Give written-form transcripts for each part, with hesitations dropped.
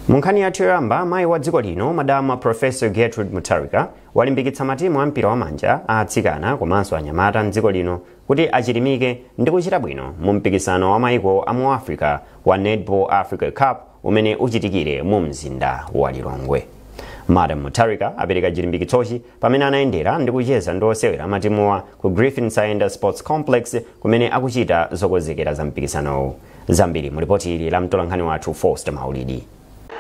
Munkhani yathu yoyamba, mayi wa dziko lino, Madama Professor Gertrude Mutharika, walimbikitsa matimu a mpira wamanja a atsikana komanso anyamata mdziko lino kuti achilimike ndi kuchita bwino mu mpikisano wa maiko a mu Africa wa Netball Africa Cup umene uchitikire mu mzinda wa Lilongwe. Madam Mutharika apereka chilimbikitsochi pamene anayendera ndi kucheza ndi osewera matimuwa ku Griffin Saenda Sports Complex kumene akuchita zokonzekera za mpikisanowu. Zambiri mu ripoti ili la mtolankhani wathu Foster Maulidi.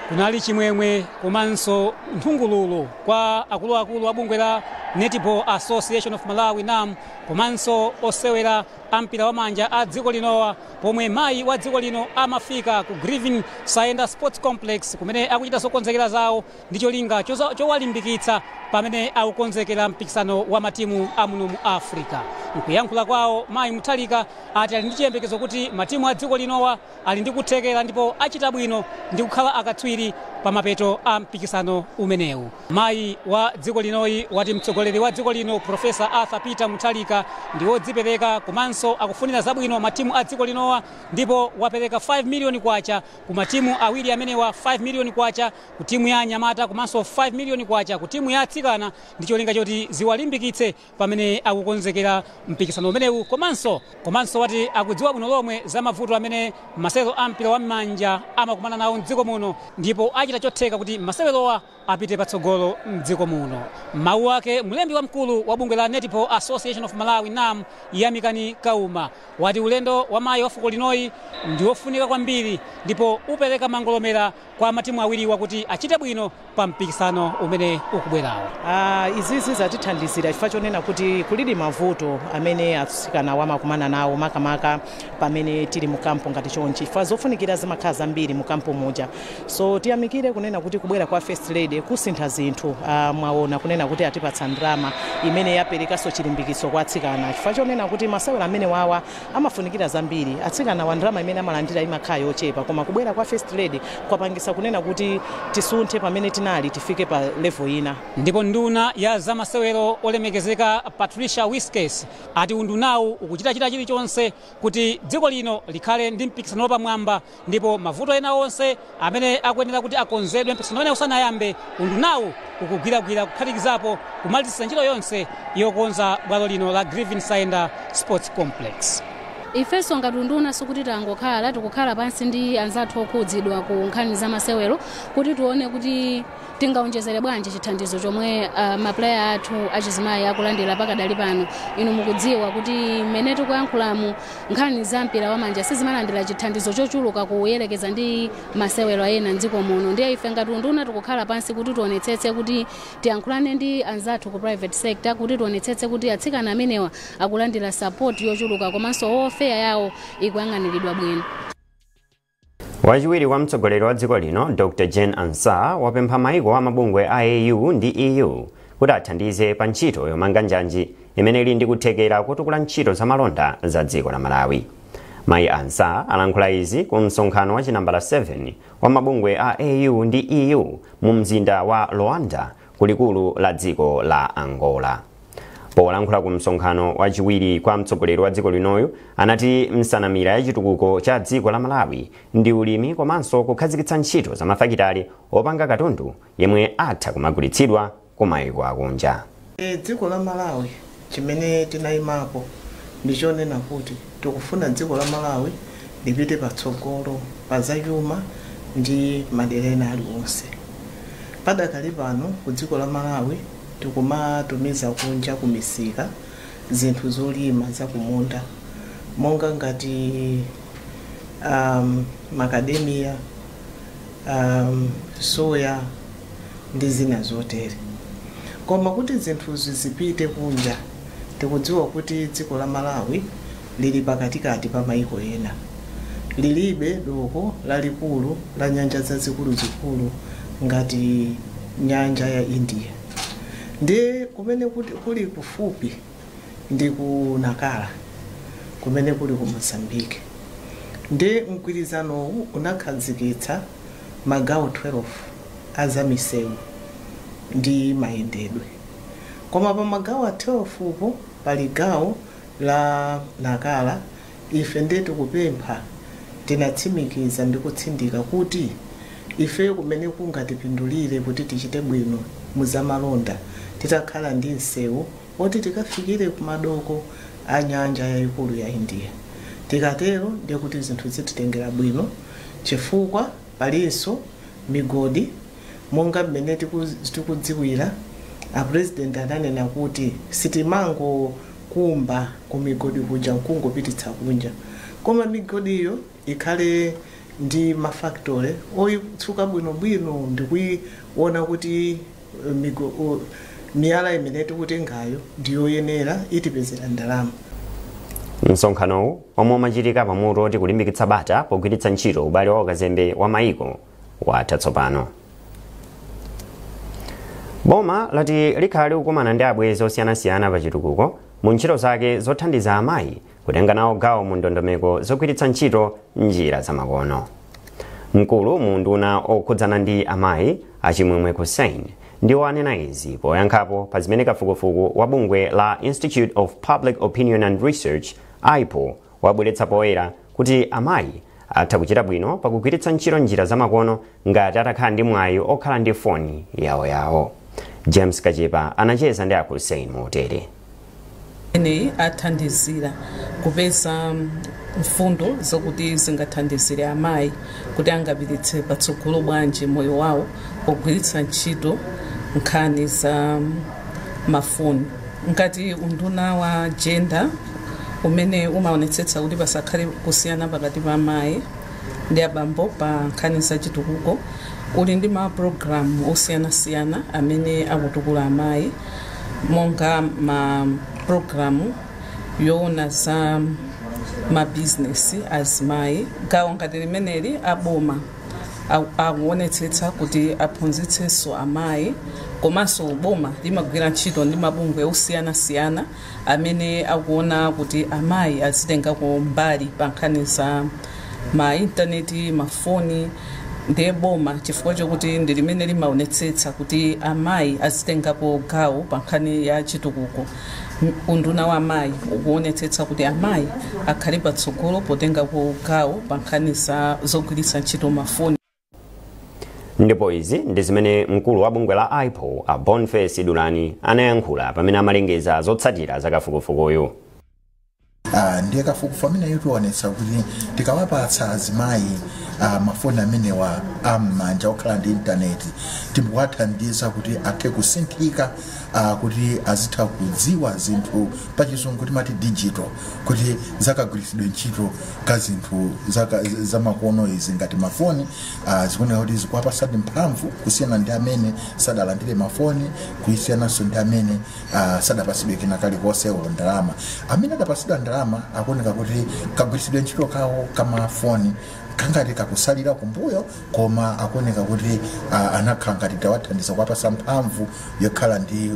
Kunali chimwemwe komanso nthungululu kwa akuluakulu a bungwe la Netball Association of Malawi, NAM, komanso osewera a mpira wamanja a dziko linowa pomwe mayi wa dziko lino amafika ku Griffin Saenda Sports Complex kumene akuchita zokonzekera zawo ndi cholinga chowalimbikitsa pamene akukonzekera mpikisano wa matimu a muno mu Africa. Nkuyankhula kwawo, mayi Mutharika ati ali ndi chiyembekezo kuti matimu a dziko linowa ali ndi kuthekera ndipo achita bwino ndi kukhala akatswiri pa mapeto a mpikisano umenewu. Mayi wa dziko linoyi wati mtsogoleri wa dziko lino, Professor Arthur Peter Mutharika, ndi wodzipereka komanso akufunira zabwino matimu a dziko linowa, ndipo wapereka 5 miliyoni kwacha ku matimu awiri amenewa, 5 miliyoni kwacha ku timu ya anyamata komanso 5 miliyoni kwacha ku timu ya atsikana, ndi cholinga choti ziwalimbikitse pamene akukonzekera mpikisano umenewu. Komanso wati akudziwa bwino lomwe za mavuto amene masewero a mpira wa m'manja amakumana nawo mdziko muno, ndipo achita chotheka kuti masewerowa apite patsogolo mdziko muno. Mawu ake, mlembi wamkulu wa bungwe la Netball Association of Malawi, NAM, Yamikani Kauma, wati ulendo wa mayi wa fuko linoyi ndi wofunika kwambiri ndipo upereka mangolomera kwa matimu awiriwa kuti achite bwino pa mpikisano umene ukubwerawo. Izizi zatithandizira chifukwa chonena kuti kulidi mavuto amene atsikana wamakumana nawo, makamaka pamene tili mu camp ngati chonchi, chifukwa zofunikira zimakhala zambiri mu camp muja. So tiyamikire kunena kuti kubwera kwa First Lady kusintha zinthu. Mwaona kunena kuti atipatsa ndalama imene yaperekanso chilimbikitso kwa atsikana, chifukwa chonena kuti masewera amene wawa amafunikira zambiri. Atsikana wa ndalama imene amalandira imakhala yochepa, koma kubwera kwa First Lady kwapangisa kunena kuti tisunthe pamene tinali, tifike pa level ina. Ndipo nduna ya zamasewero, olemekezeka Patricia Wiskes, ati undunawu ukuchitachita chilichonse kuti dziko lino likhale ndi mpikisano wapamwamba, ndipo mavuto ena onse amene akuyenera kuti akonzedwe mpikisano umene usanayambe, undunawu ukugwiragwira, kuphatikizapo kumalizitsa ntchito yonse yokonza bwalo lino la Griffin Saenda Sports Complex. Ifenso ngati unduna sikuti tangokhala, tikukhala pansi ndi anzathu okhudzidwa ku nkhani za masewero kuti tione kuti tingaonjezere bwanji chithandizo chomwe ma player athu achizimayi akulandira pakadali pano. Inu mukudziwa kuti mmene tikuyankhulamu, nkhani za mpira wamanja sizimalandira chithandizo chochuluka kuyerekeza ndi masewero ena mdziko muno. Ndiye ife ngati unduna tikukhala pansi kuti tionetsetse kuti tiyankhulane ndi anzathu ku private sector kuti tionetsetse kuti atsikana amenewa akulandira support yochuluka komanso welfare yawo ikuyang'aniridwa bwino. Wachiwiri kwa mtsogoleri wa dziko lino, Dr Jane Ansah, wapempha maiko amabungwe a AU ndi EU kuti athandize pa ntchito yomanga njanji imene ili ndi kuthekera kotukula ntchito zamalonda za dziko la Malawi. Mayi Ansah alankhula izi ku msonkhano wa chinambala 7 wa mabungwe a AU ndi EU mu mzinda wa Luanda, kulikulu la dziko la Angola. Polankhula ku msonkhano wachiwiri kwa mtsogoleri wa dziko linoyu, anati nsanamira ya chitukuko cha dziko la Malawi ndi ulimi komanso kukhazikitsa ntchito za mafakitali opanga katundu yemwe atha kumagulitsidwa ku mayiko akunja. Dziko la Malawi, chimene tinayimapo ndichonena kuti tikufuna dziko la Malawi lipite patsogolo pa zachuma ndi madera ena aliwonse. Padakali pano ku dziko la Malawi tikumatumiza kunja ku misika zinthu zolima zakumunda monga ngati macadamia, soya ndi zina zotere. Koma kuti zinthuzi zipite kunja, tikudziwa kuti dziko la Malawi lili pakatikati pa mayiko ena, lilibe doko lalikulu la nyanja zazikuluzikulu ngati nyanja ya India, ndi kumene kuti kuli kufupi ndi ku Nakala kumene kuli ku Mozambique. Ndi mgwirizanowu unakhazikitsa magawo 12 azamisewu ndi mayendedwe, koma pa magawo a 12 po pali gawo la Nakala. Ife ndiye tikupempha, tinatsimikiza ndi kutsindika kuti Ifeyo kumene kungatipindulire kuti tichite bwino muzamalonda, titakhala ndi msewu oti tikafikire kumadoko a nyanja yayikulu ya India. Tikatero ndiye kuti zinthu zititengera bwino, chifukwa palinso migodi. Monga mmene tikudziwira, a president ananena kuti sitimangokumba ku migodi kuja nkungopititsa kunja, koma migodiyo ikhale ndi mafactory oyitsuka bwinobwino ndikuiona kuti miyala imene tikutengayo ndiyoyenera, itipezera ndalama. Msonkhanowu, omwe umachitika pamutu oti kulimbikitsa bata pogwiritsa ntchito ubale wa ukazembe wa maiko, watha tsopano. Boma lati likhala likukumana ndi abwenzi osiyanasiyana pa chitukuko mu ntchito zake zothandiza amayi kutenga nawo gawo mu ndondomeko zogwiritsa ntchito njira zamakono. Mkulu mu nduna okhudzana ndi amayi, Achimwemwe Hussein, ndiwo anena izi poyankhapo pa zimene kafukufuku wa bungwe la Institute of Public Opinion and Research, IPOR, wabweretsa poyera kuti amayi atha kuchita bwino pakugwiritsa ntchito njira zamakono ngati atakhala ndi mwayi okhala ndi foni yawoyawo. James Kachepa anacheza ndi a Hussein motere. Ineyi athandizira kupeza mfundo zokuti zingathandizire amayi kuti angapititse patsogolo bwanji moyo wawo pogwiritsa ntchito nkhani za mafoni. Ngati unduna wa gender umene umaonetsetsa kuti pasakhale kusiyana pakati pa amayi ndi abambo pa nkhani za chitukuko, uli ndi ma program osiyanasiyana amene akutukula amayi, monga ma program yoona za mabizinesi azimayi. Gawo ngati limeneli, aboma akuonetsetsa kuti aphunzitsenso amayi, komanso boma limagwira ntchito ndi mabungwe osiyanasiyana amene akuona kuti amayi azitengako mbali pa nkhani za ma intaneti, mafoni. Ndiye boma, chifukwa chokuti ndi limene limaonetsetsa kuti amayi azitengapo gawo pa nkhani ya chitukuko, unduna wa amayi ukuonetsetsa kuti amayi akhale patsogolo potengapo gawo pa nkhani za zogwiritsa ntchito mafoni. Ndipo izi ndi zimene mkulu wa bungwe la IPOR, a Boniface Dulani, anayankhula pamene amalengeza zotsatira za kafukufukuyu. Ndiye kafukufuku ameneyo tionetsa kuti tikawapatsa azimayi mafoni amenewa am'manja okhala ndi intaneti, tikuwathandiza kuti athe kusinthika, kuti azitha kudziwa zinthu, pachizungu timati digital, kuti zakagwiritsidwe ntchito ka zinthu zamakono izi ngati mafoni, zikuoneka kuti zikuwapasadi mphamvu kusiyana ndi amene sadalandire mafoni, kusiyananso ndi amene sadapasidwe kena kalikonse olo ndalama. Amene adapasidwa ndalama akuoneka kuti kagwiritsidwe ntchito kawo kamafoni kangati kakusalira kumbuyo, koma akuoneka kuti anakhala ngati tawathandiza kuwapasa mphamvu yokhala ndi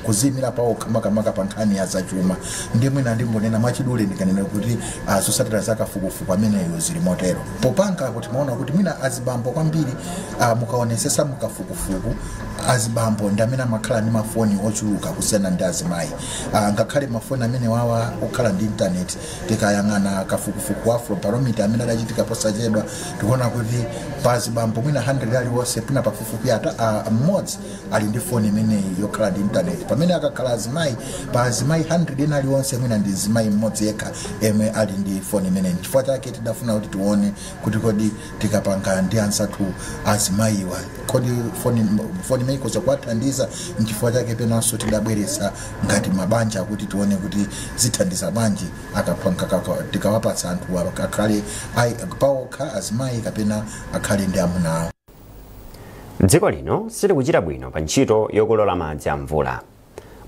kuziyimira pawo, makamaka pa nkhani ya zachuma. Ndi mwina ndingonena mwachidule, ndikanena kuti zotsatira za kafukufuku ameneyo zili motero. Popanga kuti maona kuti mwina azibambo kwambiri, mukaonesesa mukafukufuku, azibambo ndi amene amakhala ndi mafoni ochuluka kusiyana ndi azimayi, ngakhale mafoni amene wawa okhala ndi intaneti. Tikayang'ana kafukufuku wa Afrobarometer amene adachitika posachedwa, tikuona kuti pa azibambo mwina 100 aliwonse, pina pafupifupi mmodzi ali ndi foni imeneyi yokhala ndi intaneti, pamene akakhala azimayi, pa azimayi 100 ena aliwonse, mwina ndi azimayi mmodzi yekha yemwe ali ndi foni imeneyi. Chifukwa chake tidafuna kuti tione kuti kodi tikapanga ndi anzathu azimayiwa, kodi foni imeneyi ikhoza kuwathandiza? Nchifukwa chake penanso tidabweretsa ngati mabanja kuti tione kuti zithandiza bwanji tikawapatsa anthu akhale pawokha azimayi kapena akhale ndi amuna awo. Dziko lino silikuchita bwino pa ntchito yokolola madzi a mvula.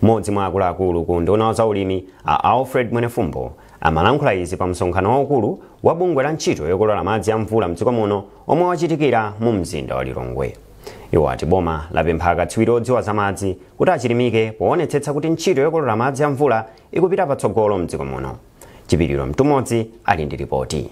Mmodzi mwa akuluakulu ku nduna za ulimi, a Alfred Mwenefumbo, amalankhula izi pa msonkhano waukulu wa bungwe la ntchito yokolola madzi a mvula mdziko muno omwe wachitikira mu mzinda wa Lilongwe. Iwo ati boma lapempha akatswiri odziwa za madzi kuti achilimike poonetsetsa kuti ntchito yokolola madzi a mvula ikupita patsogolo mdziko muno. Chipiriro Mtumodzi ali ndi ripoti.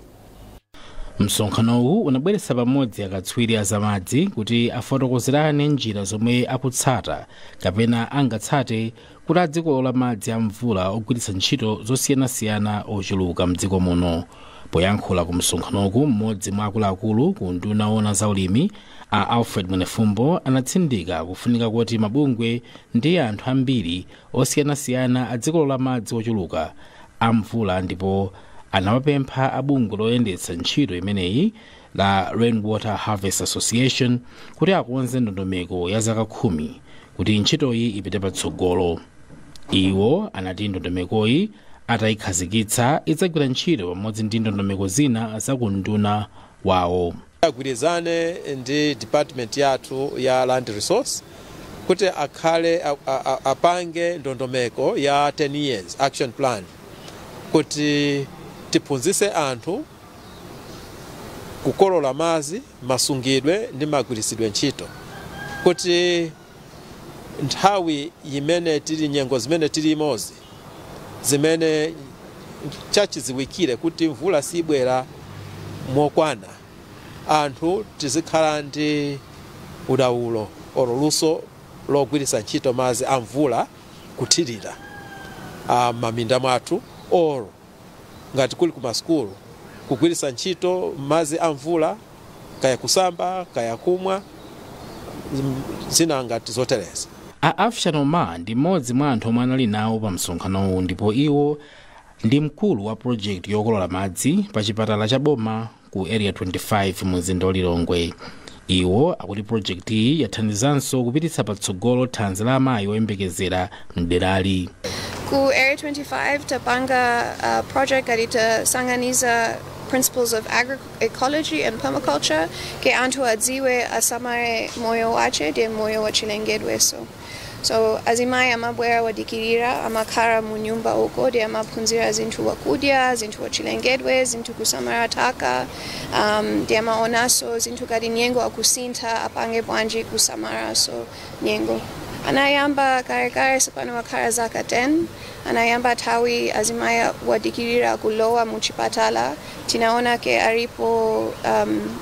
Msonkhanowu unabweretsa pamodzi akatswiri a zamadzi kuti afotokozerane njira zomwe akutsata kapena angatsate kuti adzikolola madzi a mvula ogwiritsa ntchito zosiyanasiyana ochuluka mdziko muno. Poyankhula ku msonkhanoku, mmodzi mwa akuluakulu ku unduna owona za ulimi a Alfred Mwenefumbo anatsindika kufunika kuti mabungwe ndi anthu ambiri osiyanasiyana adzikolola madzi ochuluka a mvula, ndipo anawapempha abungwe loyendetsa ntchito imeneyi la Rainwater Harvest Association kuti akonze ndondomeko ya zaka 10 kuti ntchitoyi ipite patsogolo. Iwo anati ndondomekoyi atayikhazikitsa idzagwira ntchito pamodzi ndi ndondomeko zina zakunduna wawo. Agwirizane ndi department yathu ya land resource kuti akhale apange ndondomeko ya 10 years action plan kuti tiphunzitse anthu kukolola madzi, masungidwe ndi magwiritsidwe ntchito, kuti nthawi imene tili, nyengo zimene tili imozi, zimene chachiziwikire kuti mvula sibwera mokwana, anthu tizikhala ndi udaulo olo luso logwiritsa ntchito madzi a mvula kuthirira maminda mwathu, olo ngati kuli kumasukulu kugwiritsa ntchito madzi a mvula kaya kusamba kaya kumwa, zina ngati zotereza. A Afshan Omar ndi mmodzi mwa anthu omwe anali nawo pa msonkhanowu, ndipo iwo ndi mkulu wa project yokolola madzi pa chipatala cha boma ku Area 25 mu mzinda wa Lilongwe. Iwo akuti project iyi yathandizanso kupititsa patsogolo thanzi la amayi oyembekezera mderali. Ku Area 25 tapanga project kati tasanganiza principles of agroecology and permaculture ke anthu adziwe asamare moyo wache de moyo wa chilengedwe. So azimayi amabwera wadikirira, amakhala mu nyumba uko de amaphunzira zinthu wakudya, zinthu wachilengedwe, zinthu kusamara taka, de amaonaso zinthu kati nyengo akusintha, apange bwanji kusamara. So nyengo anayamba karekare, sapano wakhala zaka 10. Anayamba thawi azimayi wadikirira kulowa muchipatala, tinaona ke aripo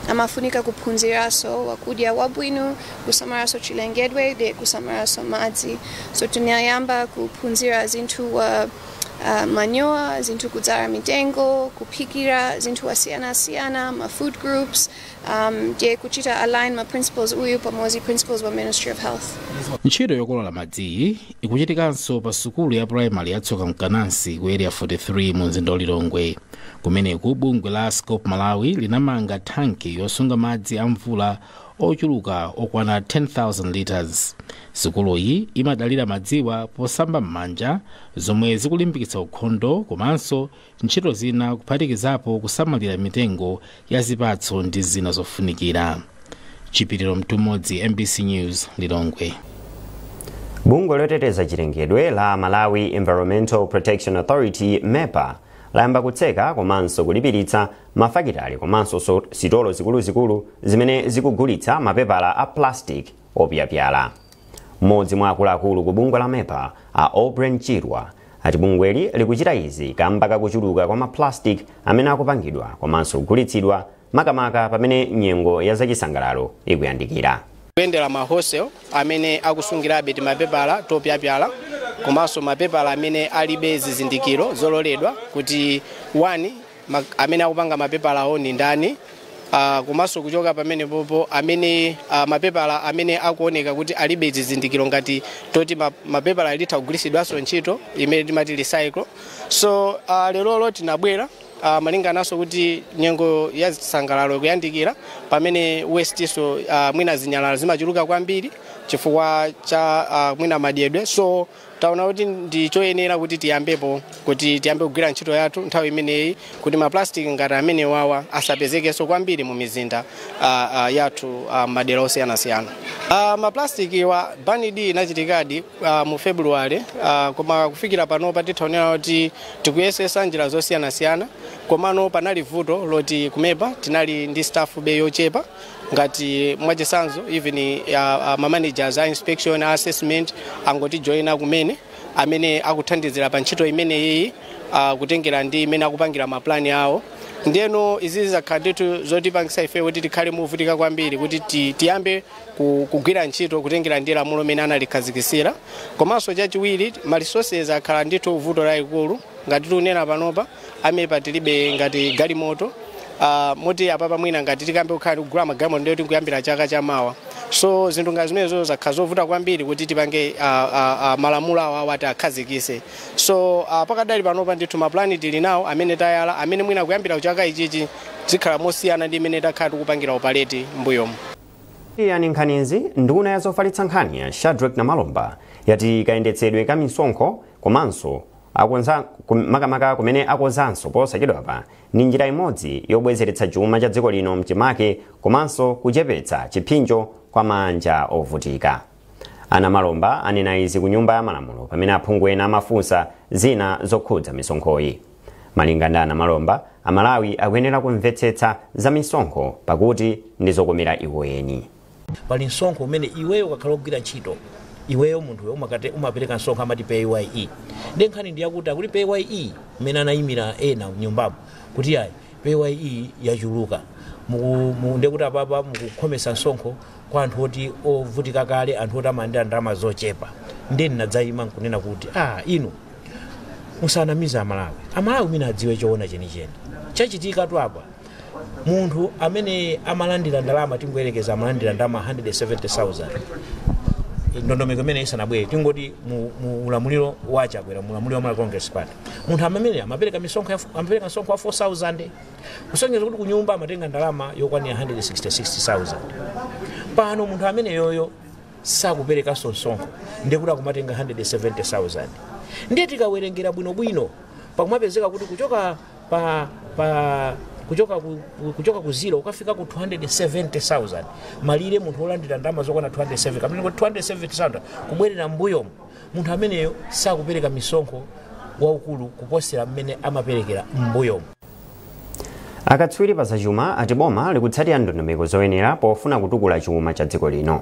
amafunika kuphunziraso wakudya wabwino, kusamaraso chilengedwe de kusamaraso madzi. So tinayamba kuphunzira zinthu wa manyowa, zinthu kudzala mitengo, kuphikira zinthu wasiyana-siyana, ma food groups, de kuchita align ma principles uyu pamodzi principles wa Ministry of Health. Ntchito yokolola madziyi ikuchitikanso pa sukulu ya primary ya Tsoka Mkanansi ku Area 43 mu mzinda wa Lilongwe. Kumeneku bungwe la Scope Malawi linamanga thanki yosunga madzi a mvula ochuluka okwana 10,000 liters. Sukuluyi imadalira madziwa posamba m'manja, zomwe zikulimbikitsa ukhondo komanso ntchito zina, kuphatikizapo kusamalira mitengo ya zipatso ndi zina zofunikira. Chipiriro Mtumodzi, MBC News, Lilongwe. Bungwe loteteza chilengedwe la Malawi Environmental Protection Authority, MEPA, layamba kutseka komanso kulipiritsa mafakitale komanso sitolo zikuluzikulu zimene zikugulitsa mapepala a plastic opyapyala. Mmodzi mwa akuluakulu ku bungwe la MEPA, a Obren Chirwa, ati bungweli likuchita izi kamba kakuchuluka kwa maplastic amene akupangidwa komanso kugulitsidwa, makamaka pamene nyengo ya zachisangalalo ikuyandikira. Kuyendera ma wholesale amene akusungirabe timapepala topyapyala komanso mapepala amene alibe zizindikiro zololedwa kuti one amene akupanga mapepalawo ni ndani, komanso kuchoka pamene popo amene mapepala amene akuoneka kuti alibe zizindikiro ngati toti mapepala litha kugwiritsidwanso ntchito imene timati recycle. So lerolo tinabwera malingananso kuti nyengo ya zisangalalo ikuyandikira, pamene waste so mwina zinyalala zimachuluka kwambiri chifukwa cha mwina madyedwe. So taona kuti ndi choyenera kuti tiyambepo, kuti tiyambe kugwira ntchito yathu nthawi imeneyi, kuti maplastic ngati amene wawa asapezekenso kwambiri mu mizinda yathu, madera osiyanasiyana. Maplastic wa ban inachitikadi mu February, koma kufikira panopa tithaonera kuti tikuyesesa njira zosiyanasiyana, komano panali vuto loti ku MEPA tinali ndi staff be yochepa. Ngati mwachisanzo, even ma managers a inspection, a assessment angotijoyina kumene, amene akuthandizira pa ntchito imeneyi, kutengera ndi imene akupangira maplani awo. Ndiyeno izi zakhala ndithu zotipangisa ife kuti tikhale movutika kwambiri kuti tiyambe kugwira ntchito kutengera ndi lamulo limene analikhazikisira. Komanso chachiwiri, ma resources akhala ndithu vuto lalikulu. Ngati tikunena panopa, A MEPA tilibe ngati galimoto, moti apapa mwina ngati tikambe kukhala kugula magalimoto ndiyo tikuyambira chaka chamawa. So zinthu ngati zimenezo zakhala zovuta kwambiri kuti tipange malamulo awo awati akhazikise. So pakadali panopa ndithu mapulani tili nawo amene tayala, amene mwina kuyambira chaka ichichi zikhala mosiyana ndi imene takhala tikupangira operate mbuyomu. Yani nkhanizi, nduna ya zofalitsa nkhani ya Shadrack Namalomba yati kayendetsedwe ka misonkho komanso akonza makamaka kumene akonzanso posachedwapa ndi njira imodzi yobwezeretsa chuma cha dziko lino mchimake komanso kuchepetsa chipsinjo kwa manja ovutika. Anamalomba anena izi ku Nyumba ya Malamulo pamene aphungu ena amafunsa zina zokhudza misonkhoyi. Malinga ndi Anamalomba, Amalawi akuyenera kumvetsetsa za misonkho pakuti ndi zokomera iwo eni. Pali msonkho umene iweyo ukakhala kugwira ntchito, iweyo munthuyo umapereka msonkho, amati PAYE. Ndi nkhani ndi yakuti akuti PAYE imene anayimira ena mnyumbamo kuti ayi, PAYE yachuluka, ndekuti apapa mukukhomesa msonkho kwa anthu oti ovutika kale, anthu oti amalandira ndalama zochepa. Ndi ndinadzayima nkunena kuti inu musanamize Amalawi. Amalawi mwina adziwe choona chenicheni chachitika tu apa. Munthu amene amalandira ndalama, tingoyerekeza amalandira ndalama 170,000 ndondomeko imene isanabwere, tingoti mu ulamuliro wa Chakwera, mu ulamuliro wa Malawi Congress Party, munthu amene amapereka misonkho amapereka msonkho wa 4000, kusonyeza kuti kunyumba amatenga ndalama yokwanira 166,000. Pano munthu amene yoyo sakuperekanso msonkho, ndikuti akumatenga 170,000. Ndiye tikawerengera bwinobwino pakumapezeka kuti kuchoka pa pa kuchoka ku, kuchoka ku 0 ukafika ku 270,000, malire munthu wolandira ndalama zokwana 207 kapena kuti 270,000 kubwerera mbuyomo, munthu ameneyo sakupereka misonkho waukulu kuposera mmene amaperekera mbuyomo. Akatswiri pa zachuma ati boma likutsatira ndondomeko zoyenera pofuna kutukula chuma cha dziko lino.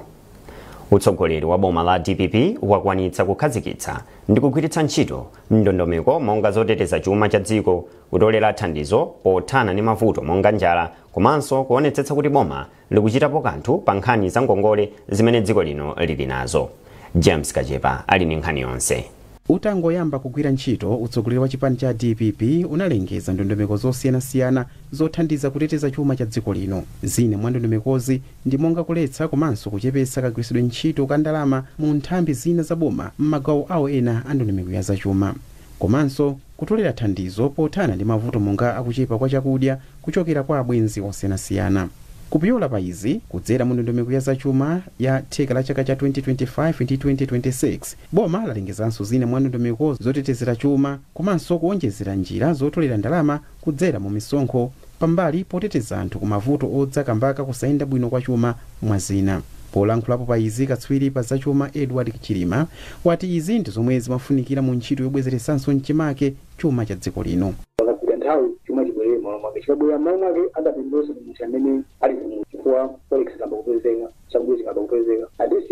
Utsogoleri wa boma la DPP wakwanitsa kukhazikitsa ndi kugwiritsa ntchito ndondomeko monga zoteteza chuma cha dziko, kutolera thandizo pothana ndi mavuto monga njala, komanso kuonetsetsa kuti boma likuchitapo kanthu pa nkhani za ngongole zimene dziko lino lili nazo. James Kachepa ali ndi nkhani yonse. Utangoyamba kugwira ntchito, utsogoleri wa chipani cha DPP unalengeza ndondomeko zosiyanasiyana zothandiza kuteteza chuma cha dziko lino. Zina mwa ndondomekozi ndi monga kuletsa komanso kuchepetsa kagwiritsidwe ntchito ka ndalama mu nthambi zina za boma m'magawo awo ena a ndondomeko ya zachuma, komanso kutolera thandizo pothana ndi mavuto monga akuchepa kwa chakudya kuchokera kwa abwenzi osiyanasiyana. Kupyola pa izi, kudzera mu ndondomeko ya zachuma ya theka la chaka cha 2025 ndi 2026, boma lalengezanso zina mwa ndondomeko zotetezera chuma komanso kuonjezera njira zotolera ndalama kudzera mu misonkho, pambali poteteza anthu ku mavuto odza kambaka kusayenda bwino kwa chuma, mwa zina. Polankhulapo pa izi, katswiri pa zachuma Edward Chilima wati izi ndi zomwe zimafunikira mu ntchito yobwezeretsanso mchimake chuma cha dziko lino. Pakapita nthawi chuma chibwerere m'malo mwake. Chikabwerera m'malo mwake, angapindulenso ndi munthu amene ali kumudzi, chifukwa forex ikamba kupezeka, chakudya chikamba kupezeka, at least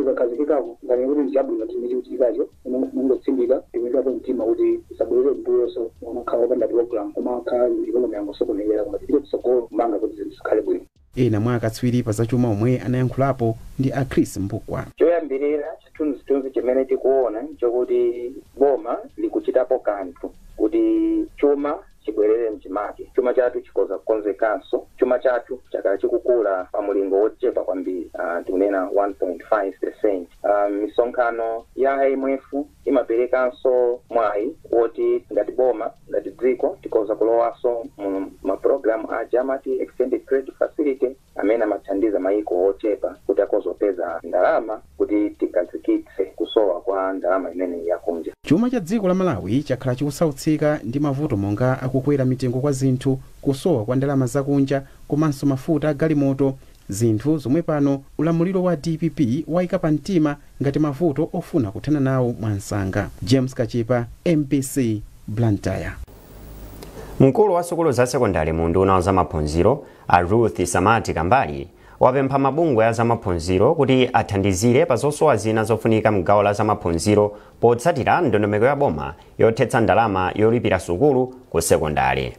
ikakhazikikako ngati kuti ndichabwino chimene chikuchitikacho. Mungotsindika ndikuyikapo mtima kuti isabwerere m'mbuyonso, umakhala wopanda program, umakhala economy yangosokonekera, koma tipite kutsogolo kumanga kuti zinthu zikhale bwino. Ena mwa akatswiri pa zachuma omwe anayankhulapo ndi a Chris Mbukwa. Choyambirira, chithunzithunzi chimene tikuona nchokuti boma likuchitapo kanthu kuti chuma chibwerere mchimake, chuma chathu chikhoza kukonzekanso. Chuma chathu chakhala chikukula pa mulingo wochepa kwambiri, tikunena 1.5%. Misonkhano ya IMF imaperekanso mwayi woti ngati boma, ngati dziko, tikhoza kulowanso mu mapulogalamu aja amati Extended Credit Facility, amene amathandiza mayiko ochepa kuti akhoza kupeza ndalama kuti tikhazikitse kusowa kwa ndalama imene yakunja. Chuma cha dziko la Malawi chakhala chikusautsika ndi mavuto monga akukwera mitengo kwa zinthu, kusowa kwa ndalama zakunja komanso mafuta a galimoto, zinthu zomwe pano ulamuliro wa DPP wayika pa mtima ngati mavuto ofuna kuthana nawo mwansanga. James Kachepa, MBC, Blantyre. Mkulu wa sukulu za sekondari mu nduna za maphunziro a Ruth Samati Kambali wapempha mabungwe a zamaphunziro kuti athandizire pa zosowa zina zofunika mgawo la zamaphunziro potsatira ndondomeko ya boma yothetsa ndalama yolipira sukulu ku sekondari.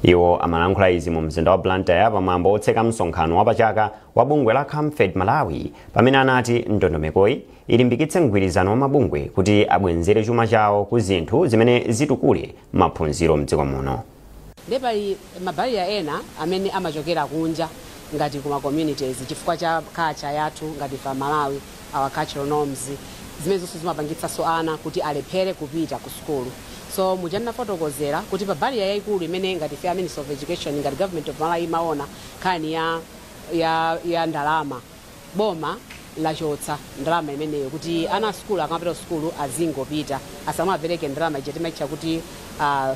Iwo amalankhula izi mu mzinda wa Blantyre pamwambo otseka msonkhano wapachaka wa bungwe la Camfed Malawi, pamene anati ndondomekoyi ilimbikitse mgwirizano wa mabungwe kuti abwenzere chuma chawo ku zinthu zimene zitukule maphunziro mdziko muno. Ndiye pali ma barrier ena amene amachokera kunja ngati kuma communities, chifukwa cha culture yathu ngati fa Malawi, our cultural norms, zimene zonse zimapangitsanso ana kuti alephere kupita ku sukulu. So muja ndinafotokozera kuti pa barrier yayikulu imene ngati fe Ministry of Education, ngati Government of Malawi imaona, nkhani ya ndalama. Boma lachotsa ndalama imeneyo kuti ana a sukulu akamapita sukulu azingopita, asamapereke ndalama ija timaitcha kuti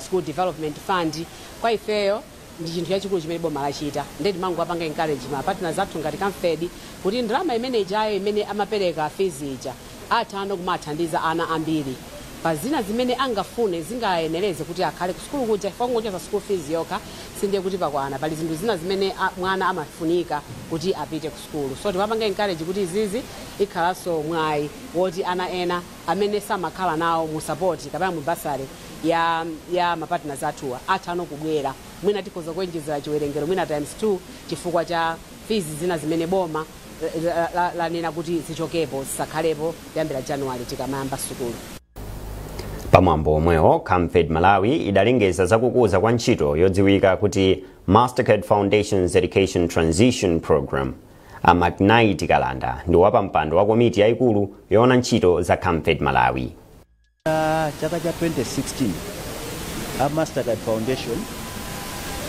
School Development Fund. Kwa ifeyo ndi chinthu chachikulu chimene boma lachita. Ndiye timangowapanga encourage ma partners athu ngati Camfed kuti ndalama imene ijayo imene amapereka fees ija atha kumathandiza ana ambiri pa zina zimene angafune, zingayenereze kuti akhale ku sukulu kuja, chifukwa kungochotsa school fees yokha sindiye kuti pakwana. Pali zinthu zina zimene mwana amafunika kuti apite ku sukulu. So timapanga encourage kuti izizi ikhalanso mwayi woti ana ena amene samakhala nawo mu support kapena mu bursary ya ma partners athuwa atha kubwera. Mwina tikhoza kuonjezera chiwerengero mwina times 2 chifukwa cha fees zina zimene boma lanena kuti zichokepo, zisakhalepo kuyambira January tikamayamba sukulu. Pamwambo omwewo, Camfed Malawi idalengeza zakukuza kwa ntchito yodziwika kuti Mastercard Foundation's Education Transition Program. A McKnight Kalanda ndi wapampando wa komiti yayikulu yoona ntchito za Camfed Malawi. Chaka cha 2016 a Mastercard Foundation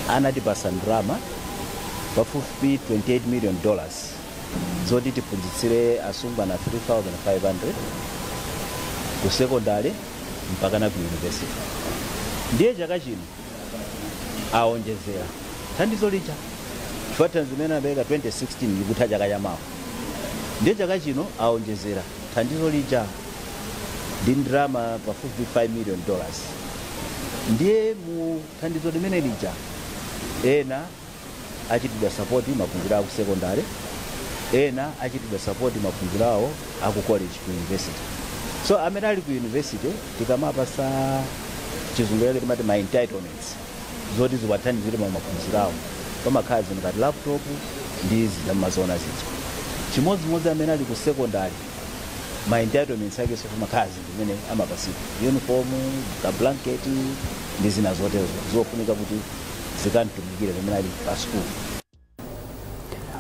anatipasa ndalama pafupifupi $28 million zoti tiphunzitsire asungwana 3500 ku sekondari mpaka na ku university. Ndiye chaka chino aonjezera thandizo lija, chifukwa thandizo limene apereka 2016 likutha chaka chamawa. Ndiye chaka chino aonjezera thandizo lija ndi ndalama pafupi $5 million. Ndiye mu thandizo limene lija ena achitidwa support maphunziro awo ku secondary, ena achitidwa support maphunziro awo aku college, ku university. So amene ali ku university tikamapasa, chizungu yake timati ma entitlements, zoti ziwathandizire ma maphunziro awo, pamakhala zinthu ngati laptop ndi zida mmazoona zija. Chimodzimodzi amene ali ku secondary, ma entitlements ake so pamakhala zinthu zimene amapasidwa, uniform, ka blanket ndi zina zotero zofunika kuti zikamtumikire pamene ali pa school.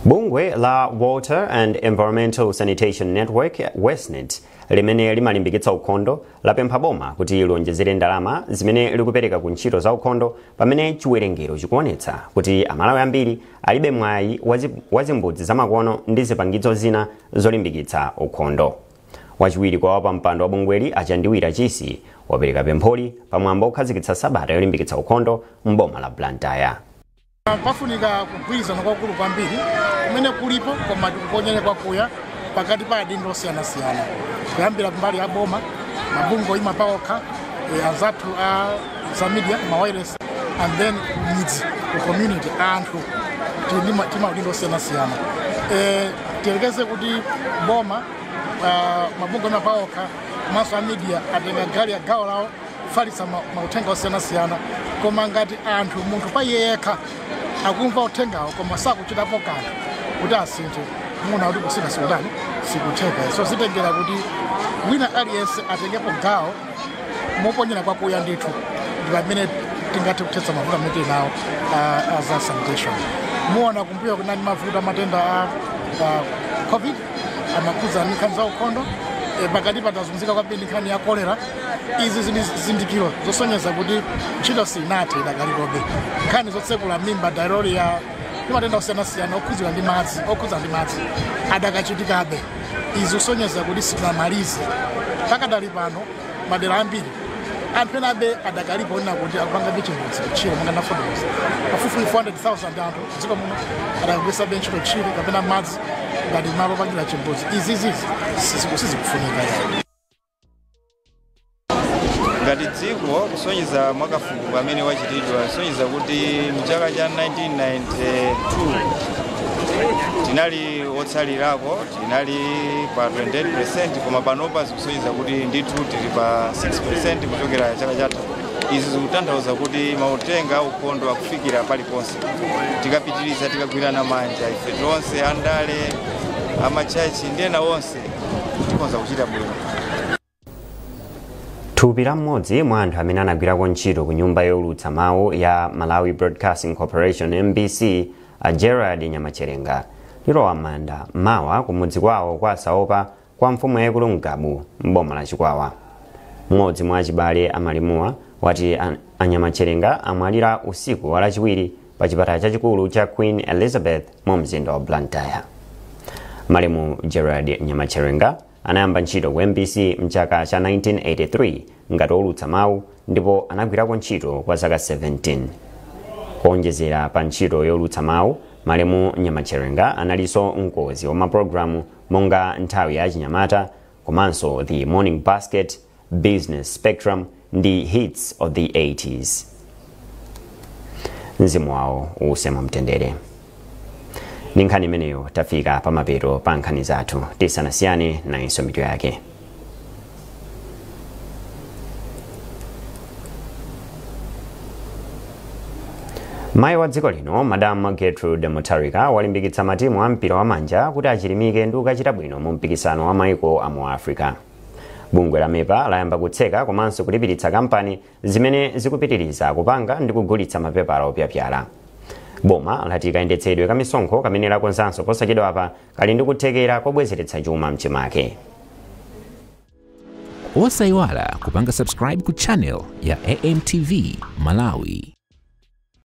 Bungwe la Water and Environmental Sanitation Network, WESNET, limene limalimbikitsa ukhondo lapempha boma kuti lionjezere ndalama zimene likupereka ku ntchito za ukhondo, pamene chiwerengero chikuonetsa kuti Amalawi ambiri alibe mwayi wa zimbudzi zamakono ndi zipangizo zina zolimbikitsa ukhondo. Wachiwiri kwa wapampando wa bungweli, Achandiwira Chisi, wapereka pempholi pamwambo okhazikitsa sabata yolimbikitsa ukhondo m'boma la Blantyre. Pafunika kugwirizana kwakulu kwambiri kumene kulipo koma tikuponyere kwakuya pakati pa adindo osiyanasiyana, kuyambira kumbali ya boma, mabungwe oyima paokha, anzathu a za media, ma wireless, and then midzi, ku community, anthu tili maudindo osiyanasiyana. Tiyerekeze kuti boma, mabungwe oyima paokha komanso a media atenga gali ya gawo lawo kufalitsa mauthenga osiyanasiyana, koma ngati anthu, munthu pa iye yekha akumva uthengawo koma sakuchitapo kanthu kuti asinthe, muona kuti kusintha sikutani, sikutheka. So zitengera kuti wina aliyense atengepo gawo moponyera kwakuya ndithu, ndi pamene tingathe kuthetsa mavuto amene tili nawo a za sanitation. Muona kumbuyo kunali mavuto amatenda a COVID, amakhudza ndi nkhani za ukhondo. Pakati patazunzika kwambiri nkhani ya kolera. Izi ndi zizindikiro zosonyeza kuti ntchito sinathe, idakalipobe. Nkhani zotsekula mimba, diarrhea ndi matenda osiyanasiyana okhudzidwa ndi madzi, okhudza ndi madzi adakachitikabe. Izi zosonyeza kuti sitinamalize. Pakadali pano madera ambiri anthu ena abe adakalipo onena kuti akupangabe chimbudzi kutchire, monga nafotokoza, pafupifupi 400,000 anthu dziko muno adakagwiritsabe ntchito tchire kapena madzi ngati malo opangira chimbudzi. Izizizi sizikufunika yani. Ngati dziko, kusonyeza mwakafukufuku amene wachitidwa, kusonyeza kuti mchaka cha 1992 tinali otsalirako, tinali pa 28%, koma panopa zikusonyeza kuti ndithu tili pa 6% kuchokera chaka chatha. Izi zikutanthauza kuti mautenga aukhondo akufikira paliponse. Tikapitiriza, tikagwirana manja ife tonse, andale, amachachi ndi ena onse, tikonza kuchita bwino. Thupi la mmodzi mwa anthu amene anagwirako ntchito ku nyumba yowulutsa mawu ya Malawi Broadcasting Corporation, MBC, a Gerard Nyamacherenga, lilowa manda mawa kumudzi kwawo kwa Saopa kwa mfumu yayikulu Mgabu m'boma la Chikwawa. Mmodzi mwa achibale amalimuwa wati Anyamacherenga amwalira usiku wa Lachiwiri pa chipatala chachikulu cha Queen Elizabeth mu mzinda wa Blantyre. Malemu Gerard Nyamacherenga anayamba ntchito ku MBC mchaka cha 1983 ngati wolutsa mawu ndipo anagwirako ntchito kwa zaka 17. Kuonjezera pa ntchito yolutsa mawu, malemu Nyamacherenga analinso mkonzi wa mapulogalamu monga Nthawi ya Chinyamata komanso The Morning Basket, Business Spectrum ndi Hits of the 80s. Mzimu wawo uuse mumtendere. Ndi nkhani imeneyo tafika pamapeto pa nkhani zathu. Tisanasiyane, nayinso mitu yake. Mayi wa dziko lino, Madam Gertrude Mutharika, walimbikitsa matimu a mpira wa manja kuti achilimike ndi kukachita bwino mu mpikisano wa maiko a mu Africa. Bungwe la MEPA layamba kutseka komanso kulipiritsa kampani zimene zikupitiriza kupanga ndi kugulitsa mapepala opyapyala. Boma lati kayendetsedwe ka misonkho kamene lakonzanso posachedwapa kali ndi kuthekera kobwezeretsa chuma mchimake. Osayiwala kupanga subscribe ku channel ya AMTV Malawi.